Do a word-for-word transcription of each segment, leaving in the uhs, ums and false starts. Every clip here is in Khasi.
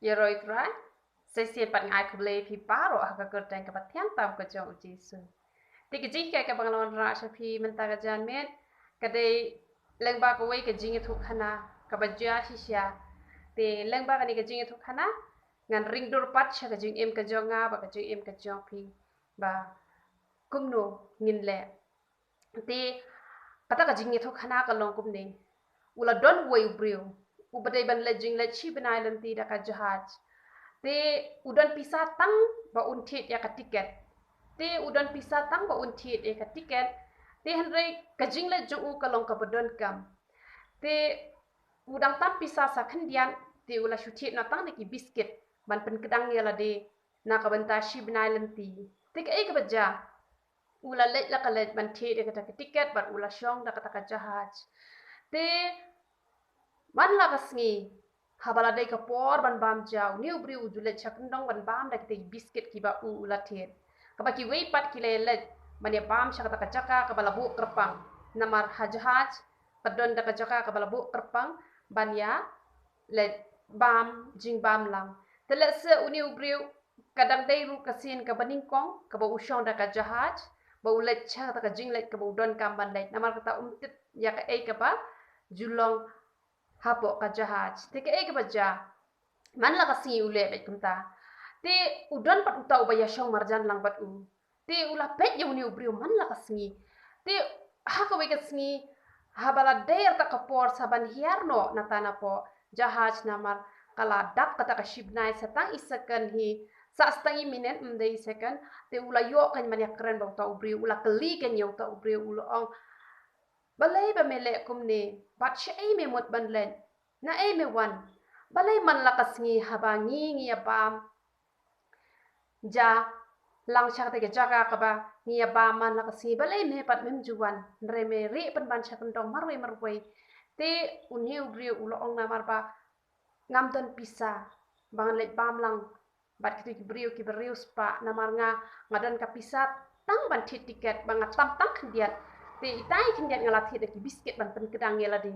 Ïaroh ïa U Trai. Sa shisien pat nga ai khublei ïa phi baroh ha ka kyrteng kaba thiang tam ka jong U Jisu. Te ka jinghikai kaba nga la wanrah sha phi mynta ka janmiet ka dei lyngba kawei ka jingïathuhkhana kaba jia shisha. Te lyngba kane ka jingïathuhkhana ngan ring dur pat sha ka jingim ka jong nga bad ka jingim ka jong phi ba kumno ngin leh. Te kata ka jingïathuhkhana ka long kumne. U la don uwei u briew uba dei ban leit jingleit shi bnai lynti da ka jahaj. Te u don pisa tang ba un thied ïa ka tiket. Te u don pisa tang ba un thied ïa ka tiket. Te hynrei ka jingleit jong u ka long kaba donkam. Te u dang tam pisa sa khyndiat, te u la shu thied noh tang da ki biskit ban pynkdang ïa lade na ka bynta shi bnai lynti. Te kaei kaba jia? U la leit la ka leit ban thied da kata ka tiket bad u la shong da kata ka jahaj. Te man la ka sngi, haba la dei ka por ban bam ja, une u briew u ju leit sha kyndong ban bam da kita ki biskit kiba u u la thied. Kaba kiwei pat ki la leit ban ïa bam sha kata ka jaka kaba la buh kyrpang. Namar ha jahaj ka don da ka jaka kaba la buh kyrpang ban ïa leit bam jingbam lang. Te lehse une u briew ka dang dei ruh ka sien kaba nyngkong kaba u shong da ka jahaj, ba u leit sha kata ka jingleit kaba u donkam ban leit. Namar kata um tip ïa kaei kaba ju long hapoh ka jahaj. Te kaei kaba jia? Man la ka sngi u leh beit kumta. Te u don pat uta uba ïa shong marjan lang bad u. Te u la peit ïa une u briew man la ka sngi. Te ha kawei ka sngi, haba la dei arta ka por sa ban hiar noh na tang napoh jahaj namar ka la dap kata ka shi bnai sa tang i second hi, sa tang i minit, ym dei i second. Te u la ïoh kan ban ïa kren bad uta u briew, u la kylli kan ïa uta u briew, u la ong, balei ba me leh kumne? Bad shaei me mut ban leit? Naei me wan? Balei man la ka sngi haba ngi ngi ïa bam ja lang sha kata ka jaka kaba ngi ïa bam man la ka sngi, balei me pat mem ju wan? Hynrei me rieh pynban sha kyndong marwei marwei. Te une u briew u la ong, namar ba ngam don pisa ba ngan leit bam lang bad kito ki briew kiba riewspah, namar nga, nga don ka pisa tang ban thied tiket ba nga tam tang khyndiat. Te itai khyndiat nga la thied da ki biskit ban pynkdang ïa lade.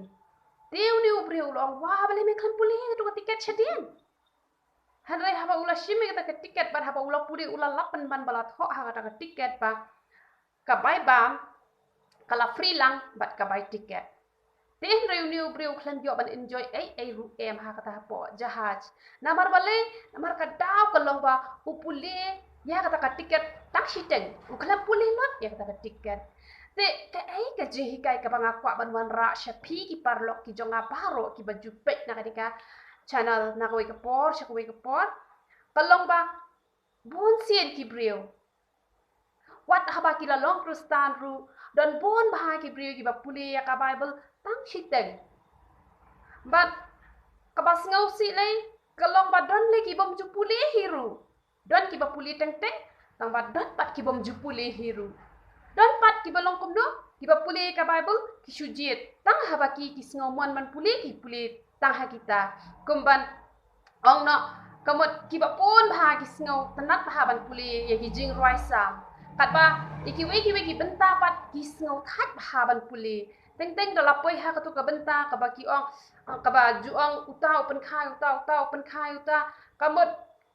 Te une u briew u la ong, wa, balei me khlem pule ïa kato ka tiket shadien? Hynrei haba u la shim ïa kata ka tiket bad haba u la pule, u la lap pynban ba la thoh ha kata ka tiket ba ka bai bam ka la free lang bad ka bai tiket. Te hynrei une u briew u khlem ïoh ban enjoy ei ei ruh em ha kata hapoh jahaj. Namar balei? Namar ka daw ka long ba u pule ïa kata ka tiket tang shiteng, u khlem pule lut ïa kata ka tiket. Te kaei ka jinghikai kaba nga kwah ban wanrah sha phi ki paralok ki jong nga baroh kiba ju peit na kane ka channel na kawei ka por sha kawei ka por? Ka long ba bun sien ki briew, wat haba ki la long Khristan ruh, don bun bha ki briew kiba pule ïa ka Baibl tang shiteng. Bad kaba sngewsih lei ka long ba don lei ki bym ju pule hi ruh. Don kiba pule teng teng, tang ba don pat ki bym ju pule hi ruh. Don pat kiba long kumno, kiba pule ïa ka Baibl ki shu jied, tang haba ki, ki sngew mon ban pule ki pule tang ha kita. Kumban ong noh, ka mut kiba bun bha ki sngewtynnat bha ban pule ïa ki jingrwai Salm. Katba ïa kiwei kiwei ki bynta pat ki sngewthait bha ban pule. Teng teng da la poi ha kato ka bynta kaba ki ong, kaba ju ong uta u pynkha ïa uta, uta u pynkha ïa uta. Ka mut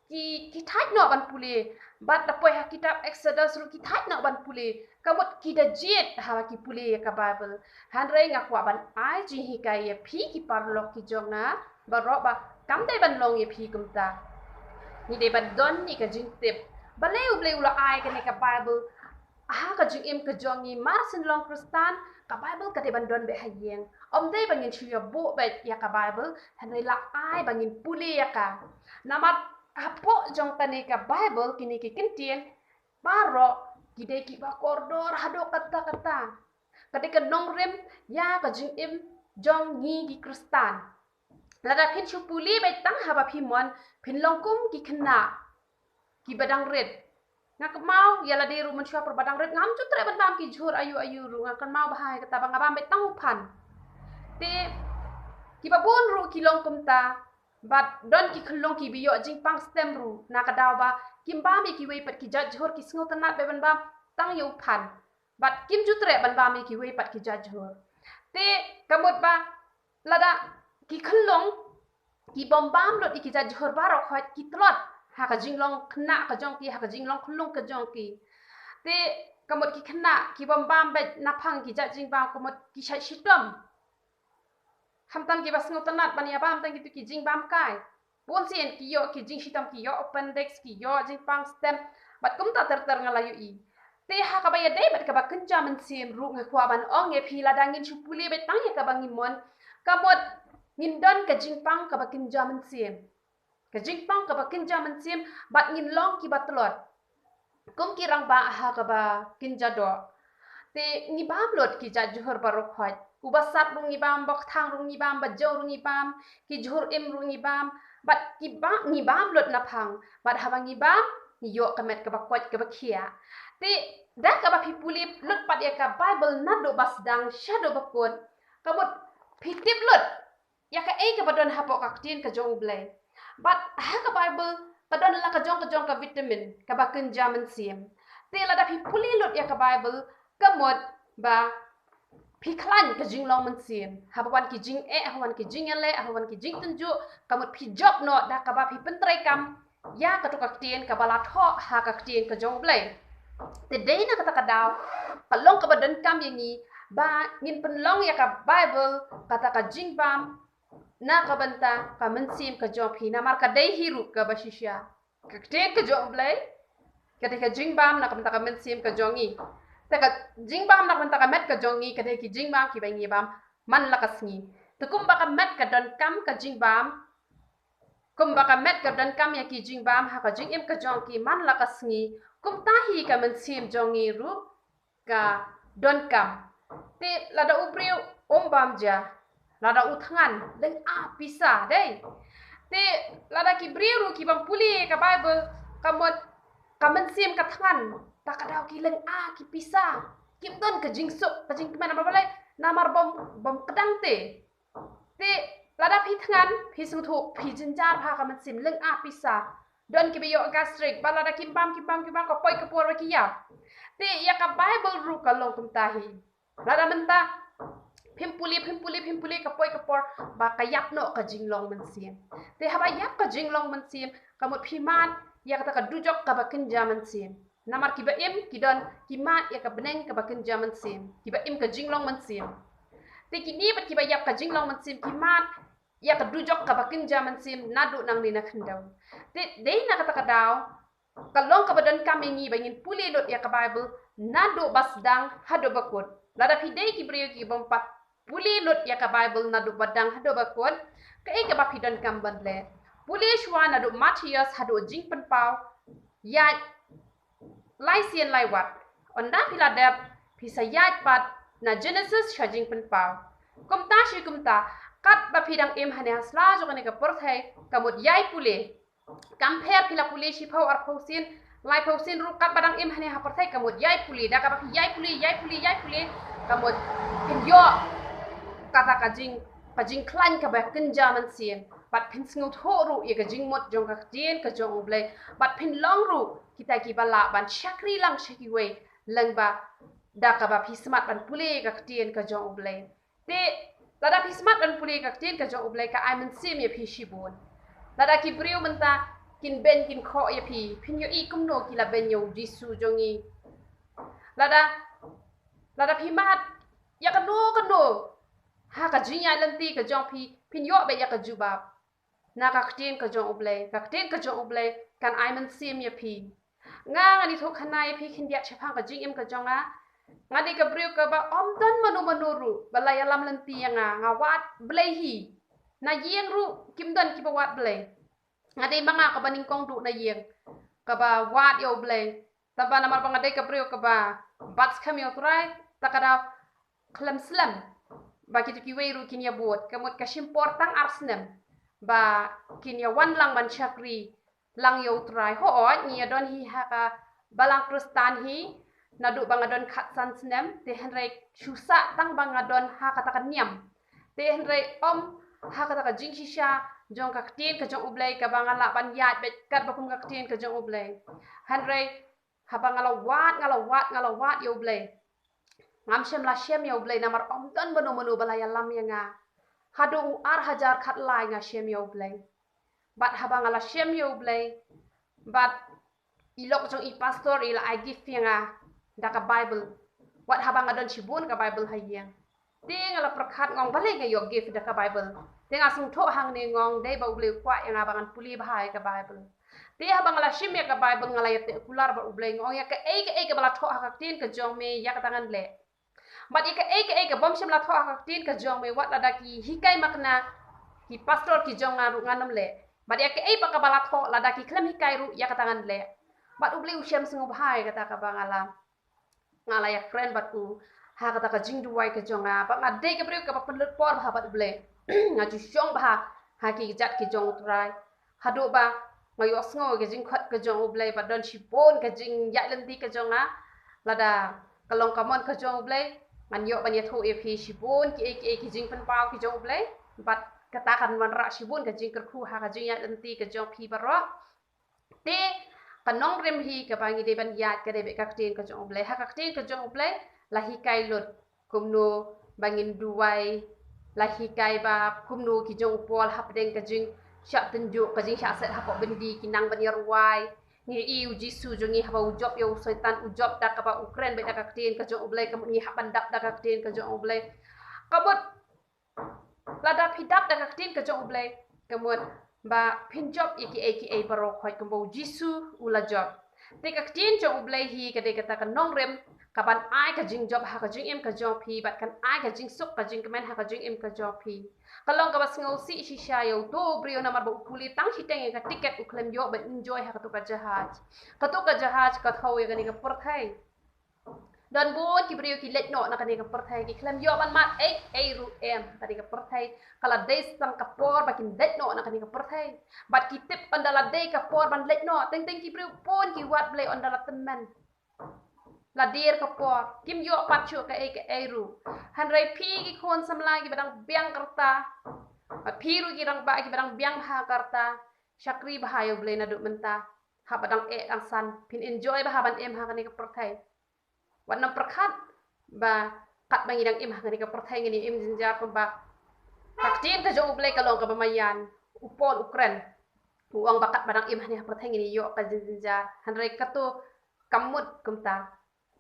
ki, ki thait noh ban pule. Bad da poi ha kitab Exodus ruh ki thait noh ban pule. Ka mut ki da jied haba ki pule ïa ka Baibl. Hynrei nga kwah ban ai jinghikai ïa phi ki paralok ki jong nga baroh ba kam dei ban long ïa phi kumta. Ngi dei ban don ïa ka jingtip. Balei U Blei u la ai kane ka Baibl ha ka jingim ka jong ngi, mar shen long Khristan, ka Baibl ka dei ban don beit ha ïing. Ym dei ba ngin shu ïa buh beit ïa ka Baibl, hynrei la ai ba ngin pule ïa ka. Namar hapoh jong kane ka Baibl, kine ki kyntien baroh ki dei kiba kordor haduh katta katta. Ka dei ka nongrim ïa ka jingim jong ngi ki Khristan. Lada phin shu pule beit tang haba phi mon, phin long kum ki khynnah kiba dang rit. Nga kynmaw ïa lade ruh mynshuwa por ba dang rit, ngam ju treh ban bam ki jhur aïu aïu ruh, nga kynmaw bha ïa kata ba nga bam beit tang u phan. Te kiba bun ruh ki long kumta. Bad don ki khyllung kiba ïoh jingpang stem ruh na ka daw ba kim bam ïa kiwei pat ki jait jhur, ki sngewtynnat beit ban bam tang ïa u phan. Bad kim ju treh ban bam ïa kiwei pat ki jait jhur. Te ka mut ba lada ki khyllung ki bym bam lut ïa ki jait jhur baroh khoit ki tlot ha ka jinglong khynnah ka jong ki, ha ka jinglong khyllung ka jong ki. Te ka mut ki khynnah ki bym bam beit naphang ki jait jingbam, ka mut ki shait shitom. Khamtam kiba sngewtynnat ban ïa bam tang kito ki jingbam kai. Bun sien ki ïoh ki jingshitom, ki ïoh appendix, ki ïoh jingpang stem. Bad kumta ter ter nga la ïohi. Te ha kaba ïadei bad kaba kynja mynsiem ruh nga kwah ban ong ïa phi, lada ngin shu pule beit tang ïa kaba ngi mon, ka mut ngin don ka jingpang kaba kynja mynsiem. Ka jingpang kaba kynja mynsiem, bad ngin long kiba tlot kum ki rangbah ha kaba kynja doh. Te ngi bam lut ki jait jhur baroh khoit. Uba sat ruh ngi bam, ba kthang ruh ngi bam, ba jew ruh ngi bam, ki jhur im ruh ngi bam, bad ki ba, ngi bam lut naphang. Bad haba ngi bam, ngi ïoh ka met kaba koit kaba khiah. Te da kaba phi pule lut pat ïa ka Baibl naduh ba sdang shaduh ba kut, ka mut phi tip lut ïa kaei kaba don hapoh ka ktien ka jong U Blei. Bad ha ka Baibl ka don la ka jong ka jong ka vitamin kaba kynja mynsiem. Te lada phi pule lut ïa ka Baibl, ka mut ba phi khlaiñ ka jinglong mynsiem. Haba wan ki jingeh, haba wan ki jingïaleh, haba wan ki jingtynjuh, ka mut phi jop noh da kaba phi pyntreikam ïa kato ka ktien kaba la thoh ha ka ktien ka jong U Blei. Te dei na kata ka daw ka long kaba donkam ïa ngi ba ngin pynlong ïa ka Baibl kata ka jingbam na ka bynta ka mynsiem ka jong phi, namar ka dei hi ruh kaba shisha. Ka ktien ka jong U Blei ka dei ka jingbam na ka bynta ka mynsiem ka jong ngi. Te ka jingbam na ka bynta ka met ka jong ngi ka dei ki jingbam kiba ngi bam man la ka sngi. Te kumba ka met ka donkam ka jingbam, kumba ka met ka donkam ïa ki jingbam ha ka jingim ka jong ki man la ka sngi, kumta hi ka mynsiem jong ngi ruh ka donkam. Te lada u briew um bam ja, lada u thngan, lynga pisa dei. Te lada ki briew ruh ki bym pule ka Baibl, ka mut ka mynsiem ka thngan, ta ka daw ki lynga ki pisa. Kim don ka jingsuk, ka jingkmen, namar balei? Namar bym, bym kdang te. Te lada phi thngan, phi sngewthuh, phi jynjar ha ka mynsiem, lynga pisa. Don kiba ïoh gastric, bad lada kim bam, kim bam, kim bam, ka poi ka por ba ki ïap. Te ïa ka Baibl ruh ka long kumta hi. Lada mynta phim pule, phim pule, phim pule, ka poi ka por ba ka ïap noh ka jinglong mynsiem. Te haba ïap ka jinglong mynsiem, ka mut phi mad ïa kata ka dujok kaba kynja mynsiem. Namar kiba im ki don, ki mad ïa ka bneng kaba kynja mynsiem, kiba im ka jinglong mynsiem. Te kine pat kiba ïap ka jinglong mynsiem ki mad ïa ka dujok kaba kynja mynsiem naduh nangne na khyndew. Te dei na kata ka daw ka long kaba donkam ïa ngi ba ngin pule lut ïa ka Baibl naduh ba sdang haduh ba kut. Lada phi dei ki briew ki bym pat pule lut ïa ka Baibl naduh ba dang haduh ba kut, kaei kaba phi donkam ban leh? Pule shuwa naduh Mathaios haduh Jingpynpaw, ïaid lai sien lai wat. Ynda phi la dep, phi sa ïaid pat na Genesis sha Jingpynpaw. Kumta shi kumta, katba phi dang im hangne ha sla jong kane ka pyrthei, ka mut ïai pule. Kam pher phi la pule shiphew, arphew sien, laiphew sien ruh, katba dang im hangne ha pyrthei, ka mut ïai pule. Da kaba phi ïai pule, ïai pule, ïai pule, ka mut phin ïoh kata ka jing, ka jingkhlaiñ kaba kynja mynsiem. Bad phin sngewthuh ruh ïa ka jingmut jong ka ktien ka jong U Blei. Bad phin long ruh kita kiba lah ban shakri lang sha kiwei lyngba da kaba phi smat ban pule ka ktien ka jong U Blei. Te lada phi smat ban pule ka ktien ka jong U Blei, ka ai mynsiem ïa phi shibun. Lada ki briew mynta kin beiñ kin khoh ïa phi, phin ïohi kumno ki la beiñ ïa U Jisu jong ngi. Lada, lada phi mad ïa kano kano ha ka jingïaid lynti ka jong phi, phin ïoh beit ïa ka jubab na ka ktien ka jong U Blei. Ka ktien ka jong U Blei kan ai mynsiem ïa phi. Nga, ngan ïathuh khana ïa phi khyndiat shaphang ka jingim ka jong nga. Nga dei ka briew kaba ym don mano mano ruh ba la ïalam lynti ïa nga. Nga wad Blei hi. Na ïing ruh kim don kiba wad Blei. Nga dei ma nga kaba nyngkong duh na ïing kaba wad ïa U Blei. Tangba namar ba nga dei ka briew kaba bat skhem ïa U Trai, ta ka daw khlem slem ba kito kiwei ruh kin ïa bud. Ka mut ka shim por tang ar snem ba kin ïa wan lang ban shakri lang ïa U Trai. Hooid, ngi ïa don hi ha ka balang Khristan hi naduh ba nga don khatsan snem, te hynrei shu sah tang ba nga don ha kata ka niam. Te hynrei ym ha kata ka jingshisha jong ka ktien ka jong U Blei kaba nga lah ban ïaid beit katba kum ka ktien ka jong U Blei. Hynrei haba nga la wad, nga la wad, nga la wad ïa U Blei, ngam shym la shem ïa U Blei namar ym don mano mano ba la ïalam ïa nga. Haduh u ar hajar khatlai nga shem ïa U Blei. Bad haba nga la shem ïa U Blei, bad i lok jong i pastor i la ai gift ïa nga da ka Bible. Wat haba nga don shibun ka Bible ha ïing. Te nga la pyrkhat, ngong, balei nga ïoh gift da ka Bible. Te nga sngewthuh hangne, ngong, dei ba U Blei u kwah ïa nga ba ngan pule bha ïa ka Bible. Te haba nga la shim ïa ka Bible, nga la ïateh kular bad U Blei, ngong, ïa kaei kaei kaba la thoh ha ka ktien ka jong me, ïa kata ngan leh. Bad ïa kaei kaei kaba ym shym la thoh ha ka ktien ka jong me, wat lada ki hikai makna ki pastor ki jong nga ruh, ngan ym leh. Bad ïa kaei pat kaba la thoh, lada ki khlem hikai ruh, ïa kata ngan leh. Bad U Blei u shem sngewbha ïa kata kaba nga la, nga la ïakren bad u ha kata ka jingduwai ka jong nga. Bad nga dei ka briew kaba pynlut por bha bad U Blei. Nga ju shong bha ha ki kjat ki jong U Trai. Haduh ba nga ïohsngew ïa ka jingkhot ka jong U Blei, ba don shibun ka jingïaid lynti ka jong nga. Lada ka long ka mon ka jong U Blei, ngan ïoh ban ïathuh ïa phi shibun kiei kiei ki jingpynpaw ki jong U Blei. Bad kata kan wanrah shibun ka jingkyrkhu ha ka jingïaid lynti ka jong phi baroh. Te ka nongrim hi kaba ngi dei ban ïaid ka dei beit ka ktien ka jong U Blei. Ha ka ktien ka jong U Blei la hikai lut kumno ba ngin duwai, la hikai ba kumno ki jong u Paul hapdeng ka jingshah tynjuh, ka jingshah set hapoh byndi, ki nang ban ïarwai. Ngi i U Jisu jong ngi, haba u jop ïa u Soitan, u jop da kaba u kren beit da ka ktien ka jong U Blei, ka mut ngi hap ban dap da ka ktien ka jong U Blei. Ka mut lada phi dap da ka ktien ka jong U Blei, ka mut ba phin jop ïa kiei kiei baroh, hooid, kumba U Jisu u la jop. Te ka ktien jong U Blei hi ka dei kata ka nongrim kaban ai ka jingjop ha ka jingim ka jong phi, bad kan ai ka jingsuk ka jingkmen ha ka jingim ka jong phi. Ka long kaba sngewsih shisha ïa uto u briew, namar ba u pule tang shiteng ïa ka tiket, u khlem ïoh ban enjoy ha kato ka jahaj. Kato ka jahaj ka thew ïa kane ka pyrthei. Don bun ki briew ki leit noh na kane ka pyrthei, ki khlem ïoh ban mad ei ei ruh em. Kane ka pyrthei ka la dei tang ka por ba kin leit noh na kane ka pyrthei. Bad ki tip ynda la dei ka por ban leit noh. Teng teng ki briew bun ki wad Blei ynda la tymmen, la dier ka por, kim ïoh pat shuh kaei kaei ruh. Hynrei phi ki khun samla kiba dang biang ka rta, bad phi ruh ki rangbah kiba dang biang bha ka rta, shakri bha ïa U Blei naduh mynta. Haba dang eh dang san, phin enjoy bha ban im ha kane ka pyrthei. Wat nym pyrkhat ba katba ngi dang im ha kane ka pyrthei ngin ïa im jynjar, kumba ka ktien ka jong U Blei ka long kaba maïan. U Paul u kren, u ong ba katba dang im ha kane ka pyrthei ngin ïa ïoh ka jingjynjar. Hynrei kato kam mut kumta.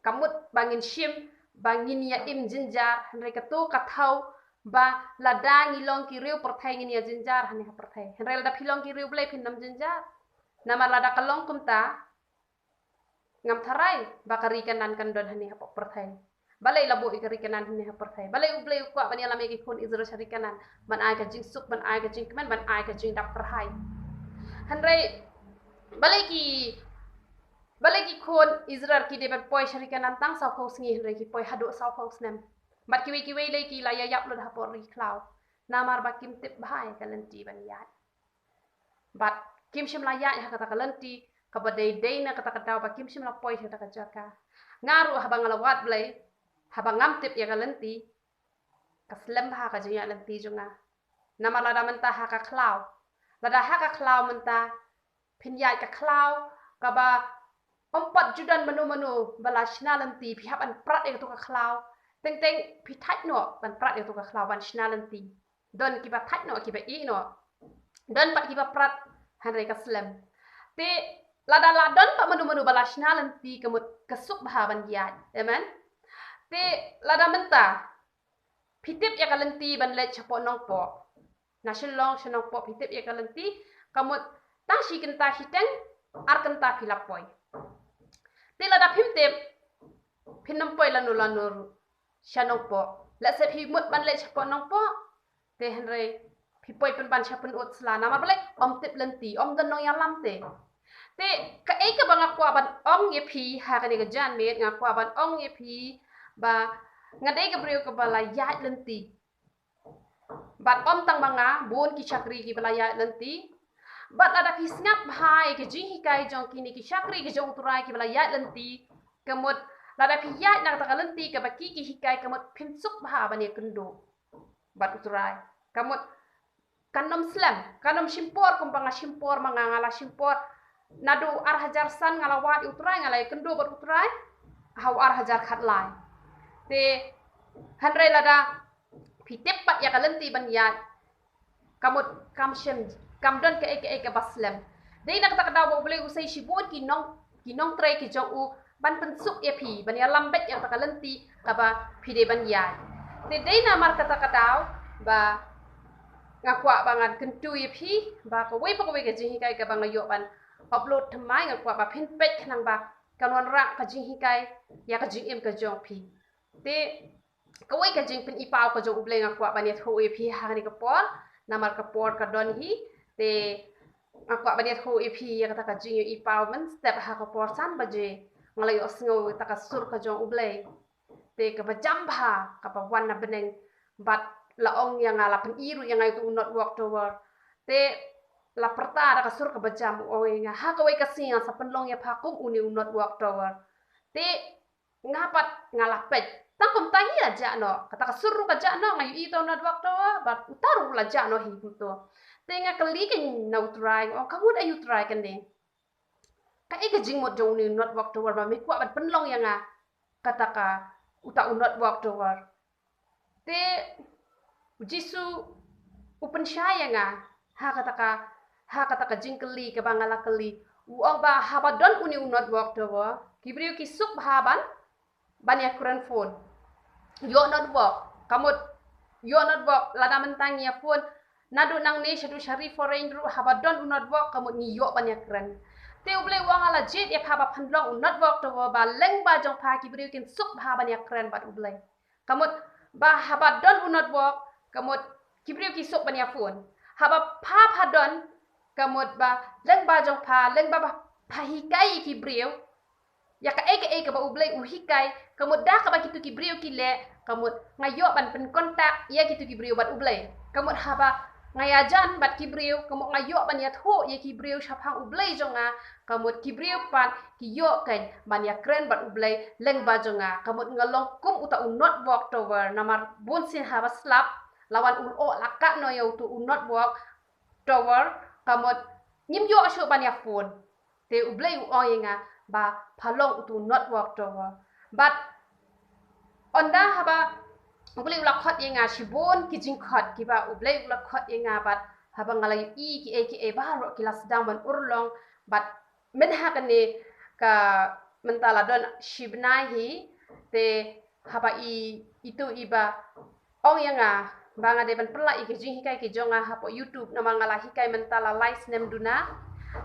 Kam mut ba ngin shim ba ngin ïa im jynjar, hynrei kato ka thew ba lada ngi long ki riew pyrthei ngin ïa jynjar ha kane ka pyrthei. Hynrei lada phi long ki riew Blei phin nym jynjar. Namar lada ka long kumta, ngam tharai ba ka ri Kanaan kan don hangne hapoh pyrthei. Balei la buh ïa ka ri Kanaan hangne ha pyrthei? Balei U Blei u kwah ban ïalam ïa ki khun Israel sha ri Kanaan? Ban ai ka jingsuk, ban ai ka jingkmen, ban ai ka jingdap kyrhai. Hynrei balei ki, balei ki khun Israel ki dei ban poi sha ri Kanaan tang sawphew sngi, hynrei ki poi haduh sawphew snem? Bad kiwei kiwei lei ki la ïa ïap lut hapoh ri khlaw. Namar ba kim tip bha ïa ka lynti ban ïaid. Bad kim shym la ïaid ha kata ka lynti kaba dei dei, na kata ka daw ba kim shym la poi ha kata ka jaka. Nga ruh haba nga la wad Blei, haba ngam tip ïa ka lynti, ka slem bha ka jingïaid lynti jong nga. Namar lada mynta ha ka khlaw, lada ha ka khlaw mynta phin ïaid ka khlaw kaba ym pat ju don mano mano ba la shna lynti, phi hap ban prat ïa kato ka khlaw. Teng teng phi thait noh ban prat ïa kato ka khlaw ban shna lynti. Don kiba thait noh, kiba ïeh noh. Don pat kiba prat, hynrei ka slem. Te lada la don pat mano mano ba la shna lynti, ka mut ka suk bha ban ïaid. Amen. Te lada mynta phi tip ïa ka lynti ban leit shapoh Nongpoh, na Shillong sha Nongpoh phi tip ïa ka lynti, ka mut tang shi kynta shiteng, ar kynta phi la poi. Te lada phim tip, phin nym poi lano lano ruh sha Nongpoh. Lehse phi mut ban leit shapoh Nongpoh, te hynrei phi poi pynban sha Pynursla. Namar balei? Ym tip lynti, ym don nongïalam te. Te kaei kaba nga kwah ban ong ïa phi ha kane ka janmiet, nga kwah ban ong ïa phi ba nga dei ka briew kaba la ïaid lynti. Bad ym tang ma nga, bun ki shakri kiba la ïaid lynti. Bad lada phi sngap bha ïa ki jinghikai jong kine ki shakri ki jong U Trai kiba la ïaid lynti, ka mut lada phi ïaid na kata ka lynti kaba ki ki hikai, ka mut phin suk bha ban ïakynduh bad U Trai. Ka mut kan nym slem, kan nym shim por kumba nga shim por ma nga. Nga la shim por naduh ar hajar san, nga la wad ïa U Trai, nga la ïakynduh bad U Trai ha u ar hajar khatlai. Te hynrei lada phi tip pat ïa ka lynti ban ïaid, ka mut kam shym, kam don kaei kaei kaba slem. Dei na kata ka daw ba U Blei u sei shibun ki nong, ki nongtrei ki jong u ban pynsuk ïa phi, ban ïalam beit ïa kata ka lynti kaba phi dei ban ïaid. Te dei namar kata ka daw ba nga kwah ba ngan kyntu ïa phi ba kawei pa kawei ka jinghikai kaba nga ïoh ban upload thymmai, nga kwah ba phin peit khnang ba kan wanrah ka jinghikai ïa ka jingim ka jong phi. Te kawei ka jingpynipaw ka jong U Blei nga kwah ban ïathuh ïa phi ha kane ka por, namar ka por ka don hi. Te nga kwah ban ïathuh ïa phi ïa kata ka jingïohipaw mynstep ha ka por san baje nga la ïohsngew ïa kata ka sur ka jong U Blei. Te kaba jam bha kaba wan na bneng bad la ong ïa nga, la pyni ruh ïa nga ïa uto u North Watchtower. Te la pyrta da ka sur kaba jam, u ong ïa nga, ha kawei ka sngi ngan sa pynlong ïa pha kum une u North Watchtower. Te nga pat nga la peit. Tang kumta hi la jah noh. Kata ka sur ruh ka jah noh, nga ïohi uto u North Watchtower bad uta ruh la jah noh hi kumto. Te nga kylli keiñ na U Trai, nga ong, ka mut aïu U Trai kane? Kaei ka jingmut jong une u North Watchtower ba me kwah ban pynlong ïa nga kata ka, uta u North Watchtower? Te U Jisu u pynshai ïa nga ha kata ka, ha kata ka jingkylli kaba nga la kylli. U ong ba haba don une u North Watchtower, ki briew ki suk bha ban, ban ïakren phone. Ïoh North Watch, ka mut ïoh North Watch, lada mynta ngi ïa phone naduh nangne shaduh sha ri foreign ruh, haba don u North Watch ka mut ngi ïoh ban ïakren. Te U Blei u ong, nga la jied ïa pha ba phan long u North Watchtower ba lyngba jong pha ki briew kin suk bha ban ïakren bad U Blei. Ka mut ba haba don u North Watch, ka mut ki briew ki suk ban ïa phone. Haba pha pha don, ka mut ba lyngba jong pha, lyngba ba pha hikai ïa ki briew ïa kaei kaei kaba U Blei u hikai, ka mut da kaba kito ki briew ki leh, ka mut nga ïoh ban pyncontact ïa kito ki briew bad U Blei. Ka mut haba nga ïajan bad ki briew, ka mut nga ïoh ban ïathuh ïa ki briew shaphang U Blei jong nga, ka mut ki briew pat ki ïoh keiñ ban ïakren bad U Blei lyngba jong nga. Ka mut nga long kum uta u North Watchtower, namar bunsien haba slap la wan u lyoh la katno ïa uto u North Watchtower, ka mut ngim ïoh shuh ban ïa phone. Te U Blei u ong ïa nga ba pha long uto u North Watchtower. Bad ynda haba U Blei u la khot ïa nga, shibun ki jingkhot kiba U Blei u la khot ïa nga, bad haba nga la ïohi kiei kiei baroh ki la sdang ban urlong, bad mynha kane ka mynta la don shi bnai hi, te haba i, ito iba ong ïa nga ba nga dei ban pynlah ïa ki jinghikai ki jong nga hapoh YouTube, namar nga la hikai mynta la lai snem duna.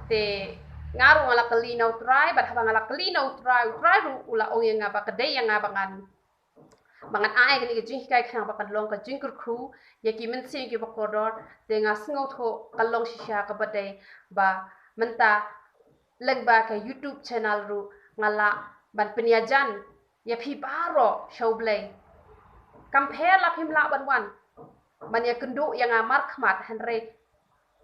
Te nga ruh nga la kylli na U Trai, bad haba nga la kylli na U Trai, U Trai ruh u la ong ïa nga ba ka dei ïa nga ba ngan, ba ngan ai kane ka jinghikai khnang ba kan long ka jingkyrkhu ïa ki mynsiem kiba kordor. Te nga sngewthuh ka long shisha kaba dei ba mynta lyngba ka YouTube channel ruh nga lah ban pynïajan ïa phi baroh sha U Blei. Kam pher la phim lah ban wan ban ïakynduh ïa nga markhmat, hynrei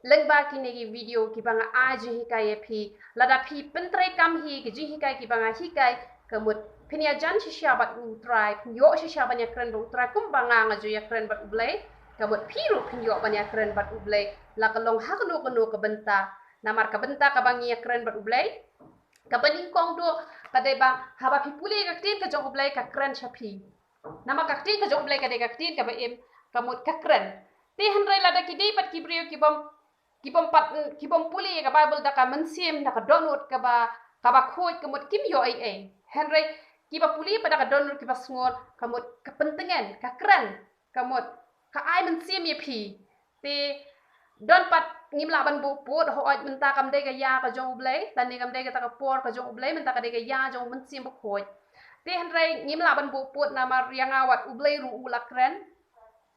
lyngba kine ki video kiba nga ai jinghikai ïa phi, lada phi pyntreikam hi ki jinghikai kiba nga hikai, ka mut phin ïajan shisha bad U Trai, phin ïoh shisha ban ïakren bad U Trai kumba nga, nga ju ïakren bad U Blei. Ka mut phi ruh phin ïoh ban ïakren bad U Blei la ka long ha kano kano ka bynta. Namar ka bynta kaba ngi ïakren bad U Blei, kaba nyngkong duh ka dei ba haba phi pule ka ktien ka jong U Blei, ka kren sha phi. Namar ka ktien ka jong U Blei ka dei ka ktien kaba im, ka mut ka kren. Te hynrei lada ki dei pat ki briew ki bym, ki bym pat, ki bym pule ka Baibl da ka mynsiem, da ka dohnud kaba, kaba khuid, ka mut kim ïoh ei ei. Hynrei kiba pule pat da ka dohnud kiba sngewbha, ka mut ka pyntngen, ka kren, ka mut ka ai mynsiem ïa phi. Te don pat, ngim lah ban buh pud, hooid mynta kam dei ka ïa ka jong U Blei, tang ne kam dei kata ka por ka jong U Blei, mynta ka dei ka ïa jong U Mynsiem Bakhuid. Te hynrei ngim lah ban buh pud namar ïa nga wat U Blei ruh u la kren.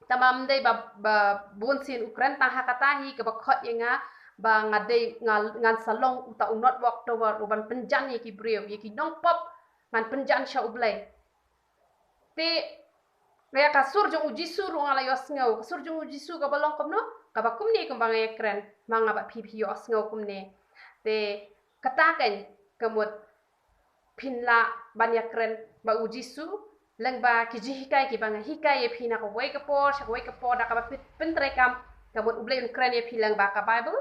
Tangba ym dei ba, ba bunsien u kren, tang ha kata hi kaba khot ïa nga ba nga dei, nga, ngan sa long uta u North Watchtower, u ban pynjan ïa ki briew, ïa ki nongpop, ngan pynjan sha U Blei. Te ïa ka sur jong U Jisu ruh nga la ïohsngew, ka sur jong U Jisu kaba long kumno, kaba kumne kumba nga ïakren, ma nga bad phi phi ïohsngew kumne. Te kata keiñ ka mut phin lah ban ïakren bad U Jisu lyngba ki jinghikai kiba nga hikai ïa phi na kawei ka por sha kawei ka por, da kaba phi pyntreikam, ka mut U Blei un kren ïa phi lyngba ka Baibl.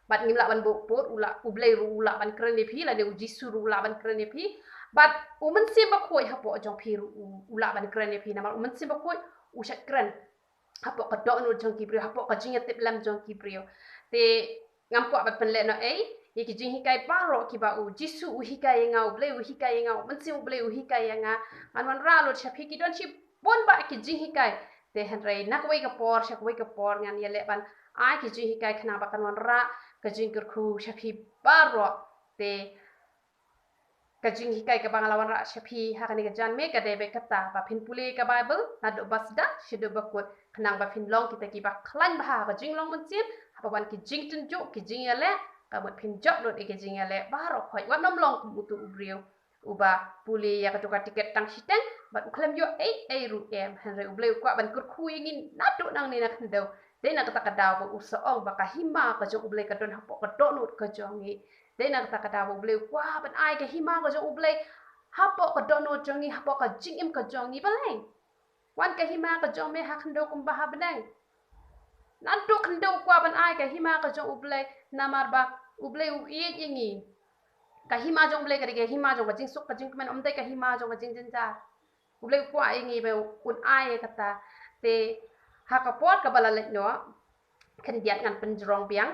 Bad ngim lah ban buh pud, u lah, U Blei ruh u lah ban kren ïa phi, lane U Jisu ruh u lah ban kren ïa phi. Bad U Mynsiem Bakhuid hapoh jong phi ruh u, u lah ban kren ïa phi, namar U Mynsiem Bakhuid u shait kren. hapoh ka dohnud jong ki briew, hapoh ka jingïatiplem jong ki briew. Te ngam kwah ban pynlehnohei ïa ki jinghikai baroh kiba u Jisu u hikai ïa nga, u Blei u hikai ïa nga, u Mynsiem u Blei u hikai ïa nga. Ngan wanrah lut sha phi, ki don shibun bah ki jinghikai. Te hynrei na kawei ka por sha kawei ka por ngan ïaleh ban ai ki jinghikai khnang ba kan wanrah ka jingkyrkhu sha phi baroh. Te ka jinghikai kaba nga la wanrah sha phi ha kane ka janmiet ka dei beit kata ba phin pule ka Baibl naduh ba sdang shaduh ba kut, khnang ba phin long kita kiba khlaiñ bha ha ka jinglong mynsiem, haba wan ki jingtynjuh, ki jingïaleh, ka mut phin jop lut ïa ki jingïaleh baroh khoit. Wat nym long kum utu u briew uba pule ïa kato ka tiket tang shiteng bad u khlem ïoh ei ei ruh em. Hynrei u Blei u kwah ban kyrkhu ïa ngi naduh nangne na khyndew. Dei na kata ka daw ba u sa ong ba ka hima ka jong u Blei ka don hapoh ka dohnud ka jong ngi. Dei na kata ka daw ba u Blei u kwah ban ai ka hima ka jong u Blei hapoh ka dohnud jong ngi, hapoh ka jingim ka jong ngi. Balei? Wan ka hima ka jong me ha khyndew kumba ha bneng. Naduh khyndew u kwah ban ai ka hima ka jong u Blei, namar ba u Blei u ïeit ïa ngi. Ka hima jong u Blei ka dei ka hima jong ka jingsuk ka jingkmen, ym dei ka hima jong ka jingjynjar. U Blei u kwah ïa ngi ba un ai ïa kata. Te ha ka por kaba la leit noh, khyndiat ngan pynjrong biang.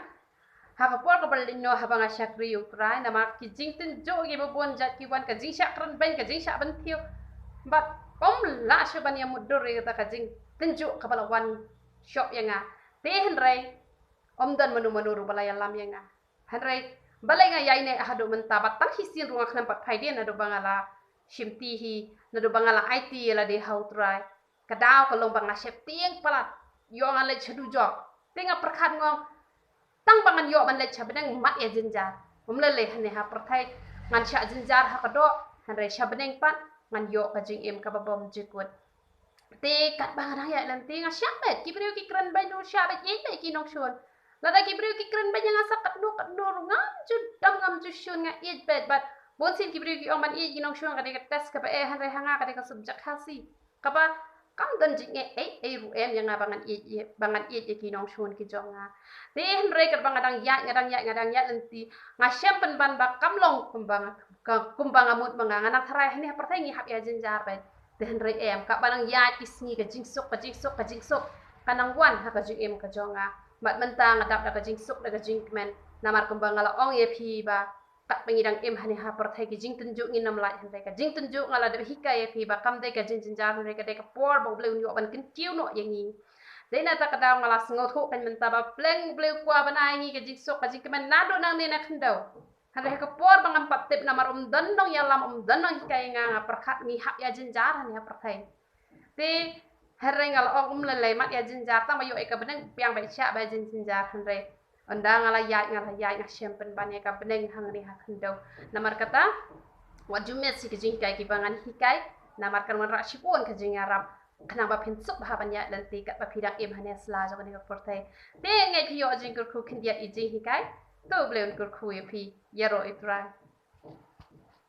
Ha ka por kaba la leit noh haba nga shakri ïa u Trai, namar ki jingtynjuh kiba bun jait ki wan, ka jingshah kren beiñ, ka jingshah bynthiew. Bad ym lah shuh ban ïa mutdur ïa kata ka jingtynjuh kaba la wan shoh ïa nga. Te hynrei ym don mano mano ruh ba la ïalam ïa nga. Hynrei balei nga ïaineh haduh mynta, bad tang shisien ruh nga khlem pat phai dien haduh ba nga la shimti hi, naduh ba nga la aiti ïa lade ha u Trai. Ka daw ka long ba nga sheptieng palat, ïoh ngan leit sha dujok. Te nga pyrkhat, nga ong, tang ba ngan ïoh ban leit sha bneng mat ïa jynjar. Ym lei lei hangne ha pyrthei ngan shah jynjar ha ka doh, hynrei sha bneng pat ngan ïoh ka jingim kaba bymjukut. Te katba nga dang ïaid lynti nga shah beit, ki briew ki kren beiñ ruh shah beit, ïeit beit ki nongshun. Lada ki briew ki kren beiñ ïa nga sa katno katno ruh ngam ju dam, ngam ju shun, nga ïeit beit. Bad bunsien ki briew ki ong ban ïeit ki nongshun ka dei ka test kaba eh, hynrei ha nga ka dei ka subject healthy kaba kam don jingeh ei ei ruh em ïa nga ba ngan ïeit, ba ngan ïeit ïa ki nongshun ki jong nga. Te hynrei katba nga dang ïaid, nga dang ïaid, nga dang ïaid lynti, nga shem pynban ba kam long kumba nga, ka, kumba nga mut ma nga. Nga nang tharai hangne ha pyrthei ngi hap ïa jynjar beit. Te hynrei em, katba nang ïaid ki sngi ka jingsuk, ka jingsuk, ka jingsuk ka nang wan ha ka jingim ka jong nga. Bad mynta nga dap da ka jingsuk, da ka jingkmen. Namar kumba nga la ong ïa phi ba katba ngi dang im hangne ha pyrthei ki jingtynjuh ngin ym lait, hynrei ka jingtynjuh nga la dep hikai ïa phi ba kam dei ka jingjynjar, hynrei ka dei ka por ba u Blei un ïoh ban kyntiew noh ïa ngi. Dei na kata ka daw nga la sngewthuh kein mynta ba pleng u Blei u kwah ban ai ngi ka jingsuk, ka jingkmen naduh nangne na khyndew. Hynrei ha ka por ba ngam pat tip, namar ym don nongïalam, ym don nonghikai ïa nga, nga pyrkhat ngi hap ïa jynjar hangne ha pyrthei. Te hynrei nga la ong ym lei lei, mat ïa jynjar, tang ba ïoh ïa ka bneng biang beit, shah beit ïa jynjar. Hynrei ynda nga la ïaid, nga la ïaid, nga shem pynban ïa ka bneng hangne ha khyndew. Namar kata wat ju miss ïa ki jinghikai kiba ngan hikai, namar kan wanrah shibun ka jingïarap khnang ba phin suk bha ban ïaid lynti katba phi dang im hangne ha sla jong kane ka pyrthei. Te ngeit phi ïoh jingkyrkhu khyndiat ïa jinghikai. To u Blei un kyrkhu ïa phi. Ïaroh ïa u Trai.